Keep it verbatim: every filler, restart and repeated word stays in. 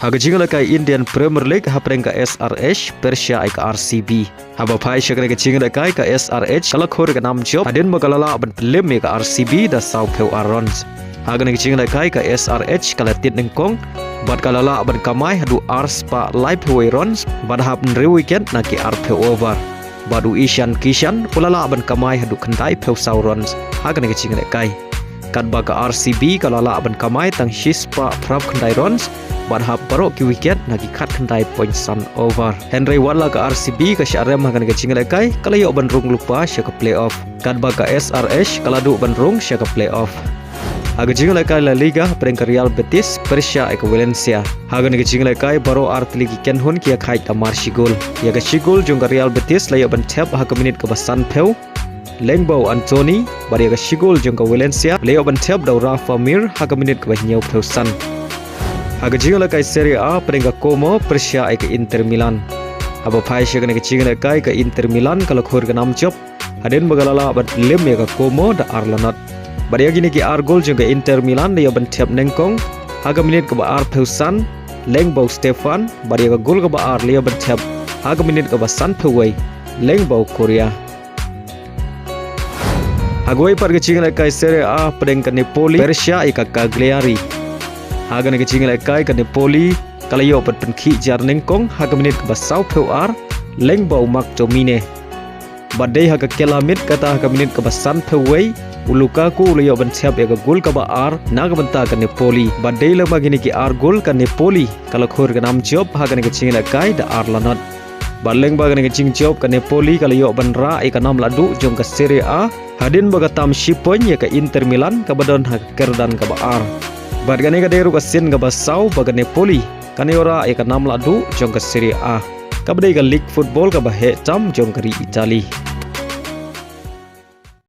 Ha ka jingïalehkai Indian Premier League, hapdeng ka S R H pyrshah ïa ka R C B. Haba phai sha kane ka jingïalehkai, ka S R H ka la khur ka nam jop hadien ba ka la lah ban pynlip ïa ka R C B da sawphew ar runs. Ha kane ka jingïalehkai, ka S R H ka la tied nyngkong bad ka la lah ban kamai haduh ar spah laiphew wei runs bad hap hynriew wicket na ki arphew over. Bad u Ishan Kishan u la lah ban kamai haduh khyndaiphew saw runs ha kane ka jingïalehkai. Katba ka R C B ka la lah ban kamai tang shi spah phraphew khyndai runs bad hap baroh ki wicket na ki khatkhyndai point san over. Hynrei wat la ka R C B ka shah rem ha kane ka jingïalehkai, ka la ïoh ban rung lypa sha ka playoff. Katba ka S R H ka la duh ban rung sha ka playoff. Ha ka jingïalehkai La Liga, hapdeng ka Real Betis pyrshah ïa ka Valencia. Ha kane ka jingïalehkai, baroh ar tylli ki kynhun ki ïakhaid da mar shi gol. Ïa ka shi gol jong ka Real Betis la ïoh ban thep ha ka minit kaba sanphew lyngba u Antony, bad ïa ka shi gol jong ka Valencia la ïoh ban thep da u Rafa Mir ha ka minit kaba hynñiewphew san. Ha ka jingïalehkai Serie A, hapdeng ka Como pyrshah ïa ka Inter Milan. Haba phai sha kane ka jingïalehkai, ka Inter Milan ka la khur ka nam jop hadien ba ka la lah ban pynlip ïa ka Como da ar la nod. Bad ïa kine ki ar gol jong ka Inter Milan la ïoh ban thep nyngkong ha ka minit kaba arphew san lyngba u Stefan, bad ïa ka gol kaba ar la ïoh ban thep ha ka minit kaba sanphew wei lyngba u Correa. Ha kawei pat ka jingïalehkai Serie A, hapdeng ka Napoli pyrshah ïa ka Cagliari. Ha kane ka jingïalehkai, ka Napoli ka la ïoh ban pynkhih jar nyngkong ha ka minit kaba sawphew ar lyngba u McTominay. Bad dei ha ka kylla miet kata, ha ka minit kaba sanphew wei, u Lukaku u la ïoh ban thep ïa ka gol kaba ar na ka bynta ka Napoli. Bad dei lyngba kine ki ar gol, ka Napoli ka la khur ka nam jop ha kane ka jingïalehkai da ar la nod. Bad lyngba kane ka jingjop, ka Napoli ka la ïoh ban rah ïa ka nam lahduh jong ka Serie A hadien ba ka tam shi point ïa ka Inter Milan kaba don ha ka kyrdan kaba ar. Bad kane ka dei ruh ka sien kaba saw ba ka Napoli kan ïoh rah ïa ka nam lahduh jong ka Serie A, kaba dei ka league football kaba heh tam jong ka ri Italy.